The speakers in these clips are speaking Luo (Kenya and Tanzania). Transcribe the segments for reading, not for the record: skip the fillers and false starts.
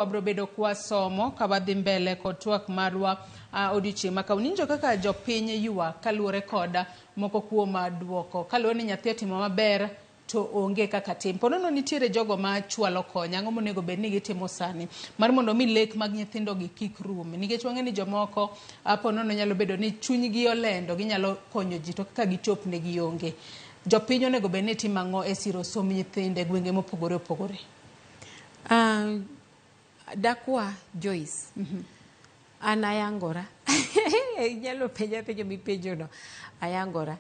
Wabro bedo kwasomo ka wadhi mbele kod twak marwa odiochieng' ma kawuono. Iwinjo kaka jopiny ywak kaluwore kod moko kuom duoko. Kaluwore ni nyathi otimo maber to onge kaka tim. Po nono nitiere jogo ma chwalo kony, ang'o monego bed ni gitimo sani mar mondo mi lek mag nyithindo gi kik rum? Nikech wang'e ni jomoko po nono nyalo bedo ni chunygi olendo, ginyalo konyo ji to kaka gichop ne gionge. Jopiny onego bed ni timo ang'o e siro somb nyithindo e gwenge mopogore opogore? Dakwa Joyce. An ayangora. Inyalo penja penjo mipenjono. Ayangora.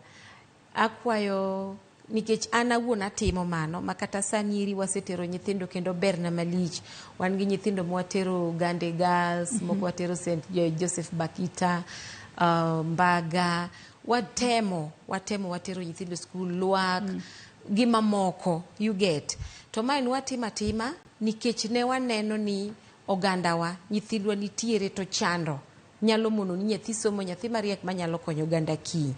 Akwayo nikech an awuon atimo mano ma kata sani eri wasetero nyithindo kendo berna malich. Wan gi nyithindo mwatero Gande Girls, moko watero St. Joseph Bakita, Mbaga. Watemo, watemo watero nyithindo skul, Lwak, gi mamoko, you get. To mae nwatimo atima nikech ne waneno ni ogandawa, nyithindwa nitiere to chando nyalo mono ni nyathi somo, nyathi mariek manyalo konyo oganda kiny.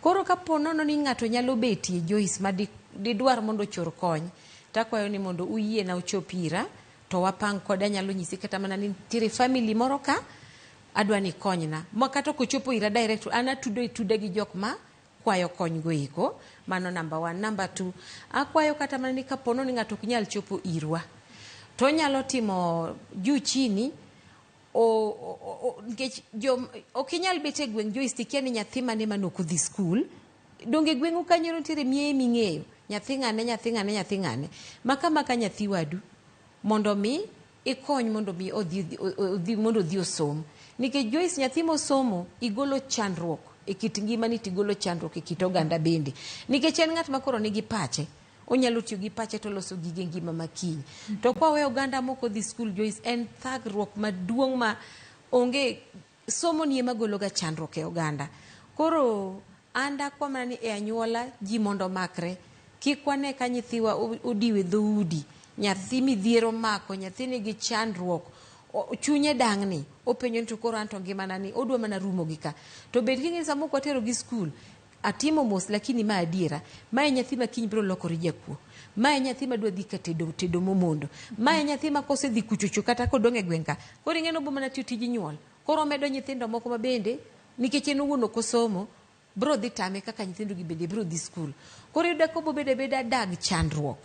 Koro kapo nono ni ng'ato nyalo betie Joyce ma didwar mondo ochor kony, takwayo ni mondo uyiena uchop ira to wapang kode. Anyalo nyisi kata mana ni nitiere family moro ka adwa ni ikonyna. Ma kata ok ochopo ira direct, an atudo tuda gi jok ma kwayo kony go eko. Mano number one. Number two, akwayo kata mana ni kapo ni ng'ato ok nyal chopo irwa, to onyalo timo juu chini nikech ok inyal bet e gweng' Joyce tikia ni nyathi mane mane ok odhi skul. Donge gweng'u kanyo nitiere mieye ming'eyo nyathi ng'ane, nyathi ng'ane, nyathi ng'ane. Maka maka nyathi wadu mondo mi ikony mondo mi odhi mondo odhi osom. Nikech Joyce, nyathi mosomo igolo chandruok e kit ngimani to igolo chandruok e kit oganda bende. Nikech en ng'at ma koro nigi pache. Onyalo tiyo gi pache to oloso gige ngima ma kiny. To kwaweyo oganda mok odhi skul Joyce, en thagruok maduong' ma onge somo ni ema golo ga chandruok e oganda. Koro an dakwa mana ni e anyuola ji mondo omakre. Kik wane ka nyithiwa odiw e dhoudi. Nyathi midhiero omako, nyathi nigi chandruok, chunye dang'ni, openjo ni to koro anto ngimana ni odwa mana rumo gi ka. To bed king'e ni sama ok watero gi skul, atimo mos lakini ma adiera. Ma e nyathi ma kiny biro lokore jakuo. Ma e nyathi madwa dhi ka tedo, tedo momondo. Ma e nyathi ma kosedhi kuchocho kata kodong' e gweng' ka. Koro ing'e ni obo mana tiyo tij nyuol. Koro omedo nyithindo moko ma bende nikech en owuon ok osomo, bro dhi tame kaka nyithindo gi bende bro dhi skul. Koro iyudo ka obo bedo abeda dag chandruok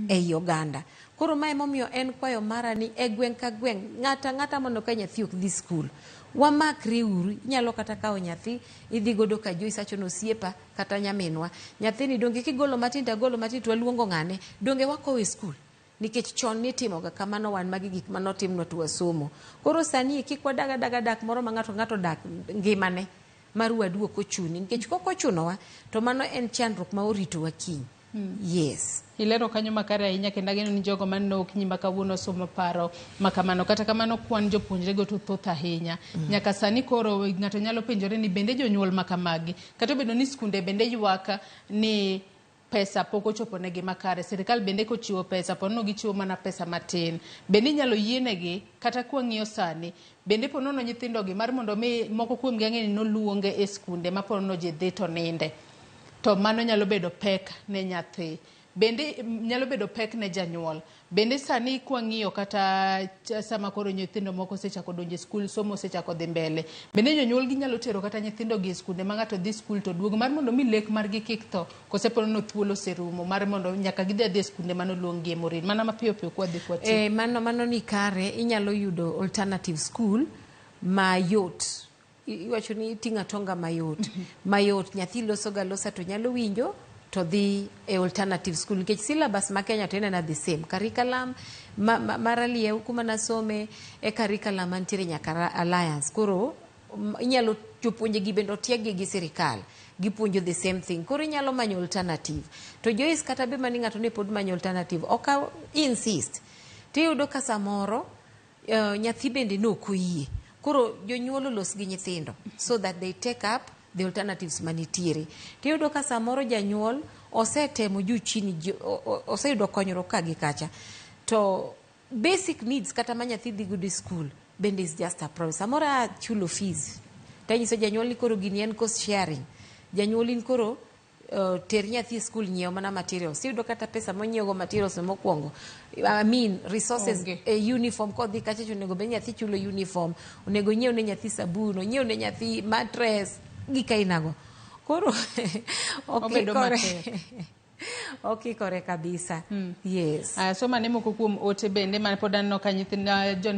ei oganda. Koro mae emomiyo en kwayo mara ni e gweng' ka gweng' ng'ata ang'ata mondo ka nyathi ok dhi skul, wamakre uru. Inyalo kata kawo nyathi idhi godo ka Joyce acho ni osiepa kata nyaminwa. Nyathini donge kigolo matin to agolo matin to waluongo ng'ane. Donge wakowe e skul? Nikech chon nitimoga kamano, wan magi gik manotimnwa to wasomo. Koro sani kik wadag adaga dak moro ma ng'ato ng'ato dak ngimane mar wadu ok ochuni. Nikech kok ochunowa to mano en chandruok ma oritowa kiny. Yes. Ilero kanyo makare ahinya kendo ageno ni jogo maneno okinyi ma kawuono somo paro ma kamano. Kata kamano kwan jopuonjrego to thoth ahinya. Nyaka sani koro ng'ato nyalo penjore ni bende jonyuol ma kamagi, kata obedo ni skunde bende ywak ni pesa pok ochopo negi makare, sirikal bende kochiwo pesa po nono gichiwo mana pesa matin. Bende inyalo yienegi kata kwang'iyo sani, bende po nono nyithindogi mar mondo mi moko kuomgi ang'e ni noluonge e skunde ma po nono ji dhi to ninde. To mano nyalo bedo pek ne nyathi. Bende nyalo bedo pek ne janyuol. Bende sani kwang'iyo kata sama koro nyithindo moko osechako donjo e skul, somo osechako dhi mbele. Bende jonyuol gi nyalo tero kata nyithindo gi e skunde ma ng'ato dhi skul to duogo mar mondo mi lek margi kik tho. Kose po nono thuolo oserumo mar mondo nyaka gidhi adhiya e skunde manoluong gie Maureen. Mana mapiyo piyo kwadhi kwatieko. Mano ni kare, inyalo yudo alternative school mayot. Iwacho ni iting'o atonga mayot. Mayot, nyathi loso ga losa to nyalo winjo to dhi e alternative school nikech syllabus ma Kenya to ineno the same. Curriculum ma Raliew kuma nasome e curriculum mantiere nyaka Alliance. Koro inyalo jopuonje gi bende otieg gi sirikal. Gipuonjo the same thing. Koro inyalo manyo alternative. To Joyce kata be mani ng'ato ne pod manyo alternative. Ok a insist. Tiyudo ka samoro nyathi bende nok oyie. Koro jonyuol olos gi nyithindo so that they take up the alternatives manitiere. Tiyudo ka samoro janyuol osetemo juu chini, oseyudo konyruok ka gi kacha. To basic needs kata ma nyathi dhi godo e school bende is just a problem. Samoro a chulo fees. Tanyiso janyuol ni koro gini en cost sharing. Janyuol in koro Ter nyathi e skul nyiew mana materials. Iyudo kata pesa monyiew go materials no mokwongo. I mean resources Onge. e uniform kodhi kacha to onego bed ni nyathi chulo uniform, onego onyiew ne nyathi sabun, onyiew ne nyathi mattress, gik ainago. Koro Obedo okikore matek. Okikore kabisa. Yes. Aya, soma ne moko kuom ote bende man pod aneno ka nyithind joneno.